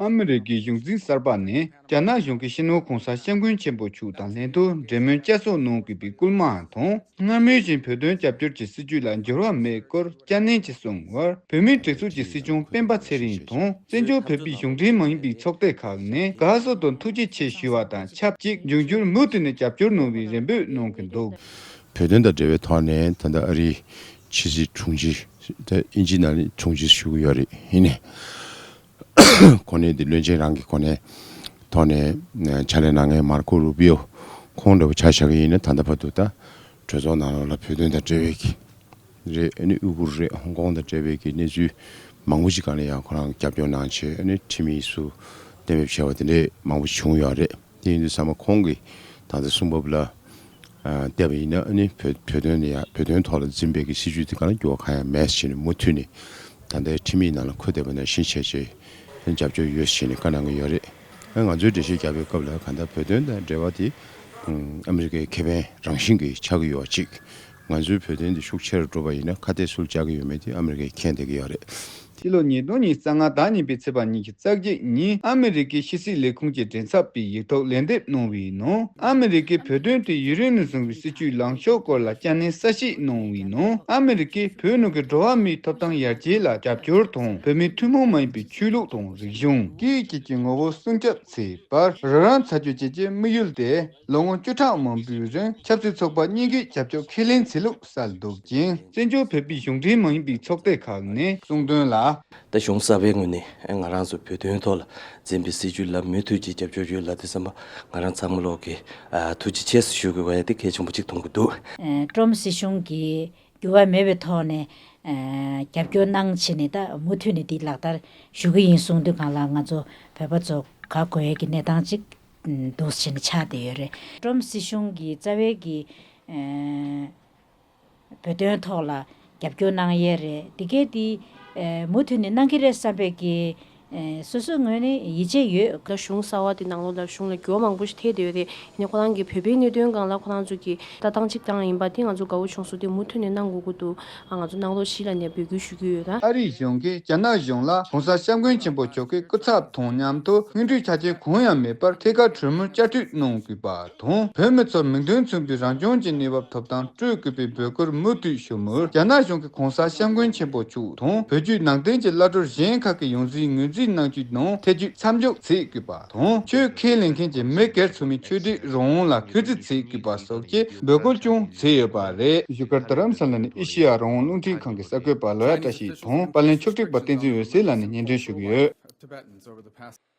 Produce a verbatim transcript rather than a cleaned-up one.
ཨ་མི་རི་ཀའི་གཞུང་འཛིན་གསར་པ་ནས་རྒྱ་ནག་གཞུང་གིས་སྤྱི་ནོར་༧གོང་ས་༧སྐྱབས་མགོན་ཆེན་པོ་མཆོག་དང་ལྷན་དུ་འབྲེལ་མོལ་བསྐྱར་གསོ་གནང་དགོས་པའི་སྐུལ་མའང་དང་། སྔར་མུས་བཞིན་བོད་དོན་རྒྱབ་སྐྱོར་གྱི་སྲིད་བྱུས་ལ་འགྱུར་བ་མེད་སྐོར་བསྐྱར་ནན་གྱིས་གསུངས་པར། བོད་མིའི་སྒྲིག་འཛུགས་ཀྱི་སྲིད་སྐྱོང་སྤེན་པ་ཚེ་རིང་དང་། བཙན་བྱོལ་བོད་པའི་གཞུང་འབྲེལ་མ་ཡིན་པའི་ཚོགས་སྡེ་ཁག་ནས་དགའ་བསུ་དང་ཐུགས་རྗེ་ཆེ་ཞུ་བ་དང་ཆབས་ཅིག་འབྱུང་འགྱུར་མུ་མཐུད་ནས་རྒྱབ་སྐྱོར་གནང་བའི་རེ་འབོད་གནང་གི་འདུག། བོད་དོན་དང་འབྲེལ་བའི་ཐོག་ནས་ད་ལྟ་ཨ་རིའི་ཕྱི་སྲིད་དྲུང་ཆེ། ད་དབྱིན་ཇིའི་ནང་ནས་དྲུང་ཆེ་ཞུ་གི་ཡོད་རེད། ཡིན་ནའི། གོ་གནས་འདི་བློན་ཆེན་རང་གི་གོ་གནས་ཐོག་ནས་ཕྱག་ལས་གནང་མཁན་མར་ཀོ་རུ་པིའོ་ཁོང་འདྲ་བོ་ཆ་བཞག་གི་ཡིན་ན། ད་ལྟ་བར་དུ་ད་གྲོས་ཚོགས་ནང་ལོགས་ལ་བོད་དོན་དང་འབྲེལ་བའི་གི་རེད། ཨ་ནི་ཨུ་གུར་རེད། ཧོང་ཀོང་དང་འབྲེལ་བའི་གི་གནས་ཚུལ་མང་པོ་ཞིག་སྒང་ལ་ཡང་ཁོ་རང་རྒྱབ་སྐྱོར་གནང་བྱས། ཨ་ནི་ཁྲིམས་ཡིག་སུ་གཏན་འབེབས་བྱས་པ་དེ་འདྲས་མང་པོ་ཞིག་བྱུང་ཡོད་རེད། དེ་ཡིན་དུས་ཙམ་པ་ཁོང་གིས་ད་ལྟ་གསུངས་བབ་ལ་ཨ་བལྟས་པ་ཡིན་ན། ཨ་ནི་བོད་བོད་དོན་ནས་ཡང་བོད་དོན་ཐོག་ལ་འཛིན་པའི་གི་སྲིད་བྱུས་དེ་ག་ལ་འགྱུར་བ་གང་ཡང་མེད་ཟེར་ནས་མུ་མཐུད་ནས་ད་ལྟའི་ཁྲིམས་ཡིག་ནང་ལ་འཁོད་བསྡད་པ་ནང་བཞིན་བྱས་བྱས་རྒྱབ་སྐྱོར་ཡོད་ཟེར་ནས་བཀའ་གནང་གི་ཡོད་རེད། ཨ་ང་ཚོས་འགྲེལ་བཤད་རྒྱག་པའི་སྐབས་ལ་གང་ལྟར་བོད་དོན་དང་འབྲེལ་བ་དེ་ཨ་མི་རི་ཀའི་ཁེ་ཕན་རང་བཞིན་གྱི་ཆགས་ཀྱི་ཡོད་པ་གཅིག། ང་ཚོའི་བོད་དོན་དེ་ཤུགས་ཆེ་རུ་འགྲོ་བ་ཡིན་ན་ཁ་གཏད་སུ་བཅག་གི་ཡོད་མེད་དེ་ཨ་མི་རི་ཀས་མཁྱེན་བསྡད་ཀྱི་ཡོད་རེད། ཕྱི་ལོ་ཉིས་སྟོང་ཉི་ཤུ་རྩ་ལྔ་ཟླ་གཉིས་པའི་ཚེས་པ་ཉི་ཤུ་རྩ་བརྒྱད་ཉིན་ཨ་མི་རི་ཀའི་ཕྱི་སྲིད་ལས་ཁུངས་ཀྱི་མགྲིན་ཚབ་པས་ཡིག་ཐོག་ལན་འདེབས་གནང་བའི་ནང་། ཨ་མི་རི་ཀས་བོད་དོན་དེ་ཡུན་རིང་ནས་བཟུང་བའི་སྲིད་བྱུས་ལངས་ཕྱོགས་སྐོར་ལ་བསྐྱར་ནན་གསལ་བཤད་གནང་བའི་ནང་། ཨ་མི་རི་ཀས་བོད་ནང་གི་འགྲོ་བ་མིའི་ཐོབ་ཐང་ཡར་རྒྱས་ལ་རྒྱབ་སྐྱོར་དང་། བོད་མིའི་ཐུན་མོང་མ་ཡིན་པའི་ཆོས་ལུགས་དང་རིག་གཞུང་། སྐད་ཡིག་བཅས་ཀྱི་ངོ་བོ་སྲུང་སྐྱོབ་བྱེད་པར་རོགས་རམ་བྱ་རྒྱུ་བཅས་ཀྱི་དམིགས་ཡུལ་དེ། ལོ་ངོ་བཅུ་ཕྲག་མང་པོའི་རིང་ཆབ་སྲིད་ཚོགས་པ་གཉིས་ཀས་རྒྱབ་སྐྱོར་ཁས་ལེན་བྱེད་ལུགས་གསལ་འདུག་ཅིང་། བཙན་བྱོལ་བོད་པའི་གཞུང་འབྲེལ་མ་ཡིན་པའི་ཚོགས་སྡེ་ཁག་ནས་གསུངས་དོན་ལ། ད་གཞུང་གསར་པའི་ངོས་ནས་ང་རང་ཚོ་བོད་དོན་ཐོག་ལ་འཛིན་པའི་སྲིད་བྱུས་ལ་མུ་མཐུད་ཀྱི་རྒྱབ་སྐྱོར་ཡོད་ལབ་དུས་ཙམ་པ། ང་རང་ཚང་མ་ལོག་གིས་ཨ་ཐུགས་རྗེ་ཆེ་ཞུ་དགོས་པ་ཡ་དེ་གལ་ཆེན་པོ་གཅིག་མཐོང་གི་འདུག། ཨ་ཀྲོམ་སྲིད་གཞུང་གིས་འགྱུར་བ་མེད་པའི་ཐོག་ནས་ཨ་རྒྱབ་སྐྱོར་གནང་བྱས་ནས། ད་མུ་མཐུད་ནས་འདི་ལག་བསྟར་ཞུ་གི་ཡིན་གསུངས་དུས་སྒང་ལ། ང་ཚོ་བོད་པ་ཚོ་དགའ་དགོས་ཡས་ཀྱི་གནས་སྟངས་གཅིག་འདུག་བྱས་ནས་ཆགས་བསྡད་ཡོད་རེད། ཀྲོམ་སྲིད་གཞུང་གིས་རྩ་བའི་གི་ཨ་བོད་དོན་ཐོག་ལ་རྒྱབ་སྐྱོར་གནང་ཡས་རེད། འདི་གས་འདི་ཨ་མུ་མཐུད་ནས་གནང་གི་རེད་བསམ་པའི་གི་ཨ་སོ་སོའི་ངོས་ནས་ཡིད་ཆེས་ཡོད། ད་གཞུང་གསར་པ་དེ་ནང་ལོགས་ལ་གཞུང་ལ་འགྱུར་བ་མང་པོ་ཞིག་ཐེབས་བསྡད་ཡོད་རེད། ཡིན་ནའི་ཁོ་རང་གི་བོད་པའི་གནད་དོན་སྒང་ལ་ཁོ་རང་ཚོ་གི་ལྟ་སྟངས་གཅིག་རྐྱང་ཡིན་པ་དེ་ང་ཚོ་དགའ་བོ་བྱུང་སོང་། དེ་མུ་མཐུད་ནས་གནང་དགོས་ཀྱི་འདུག། ཨ་ང་ཚོ་ནང་ལོགས་གཞིས་ལ་ནས་འབོད་སྐུལ་ཞུ་གི་ཡོད་ད། ཨ་རིའི་གཞུང་གིས་རྒྱ་ནག་གཞུང་ལ་༧གོང་ས་༧སྐྱབས་མགོན་ཆེན་པོ་མཆོག་གི་སྐུ་ཚབ་དང་མཉམ་དུ་སྔོན་འགྲོའི་ཆ་རྐྱེན་གང་ཡང་མེད་པར་ཐད་ཀར་གྲོས་མོལ་བསྐྱར་མཐུད་གནང་དགོས་པ་དང་། བོད་མི་ཚོར་མིང་དོན་མཚུངས་པའི་རང་སྐྱོང་གི་གནས་བབ་ཐོབ་ཐང་སྤྲོད་དགོས་པའི་འབོད་སྐུལ་མུ་མཐུད་ཞུ་མུར། རྒྱ་ནག་གཞུང་གིས་༧གོང་ས་༧སྐྱབས་མགོན་ཆེན་པོ་མཆོག་དང་བོད་བརྒྱུད་ནང་བསྟན་གྱི་བླ་སྤྲུལ་གཞན་ཁག་གི་ཡོངས་འཛིན་ངོས་འཛིན་གནང་རྒྱུའི་ནང་ཐེ་བྱུས་མཚམས་འཇོག་བྱེད་དགོས་པ་དང་། ཆོས་ཁས་ལེན་མཁན་གྱི་མི་སྒེར་ཚོགས་མིའི་ཆོས་དད་རང་དབང་ལ་གུས་བརྩི་བྱེད་དགོས་པ་སོགས་ཀྱི་འབོད་སྐུལ་ཀྱང་བྱས་ཡོད་པ་རེད། བཞུགས་སྒར་རྡ་རམ་ས་ལ་ནས་ཨེ་ཤེ་ཡ་རང་དབང་རླུང་འཕྲིན་ཁང་གི་གསར་འགོད་པ་ལོ་ཡ་བཀྲ་ཤིས་དང་། པར་ལེན་ཕྱོགས་སྒྲིག་པ་བསྟན་འཛིན་འོད་ཟེར་ལགས་ནས་སྙན་སྒྲོན་ཞུ་གི་ཡོད།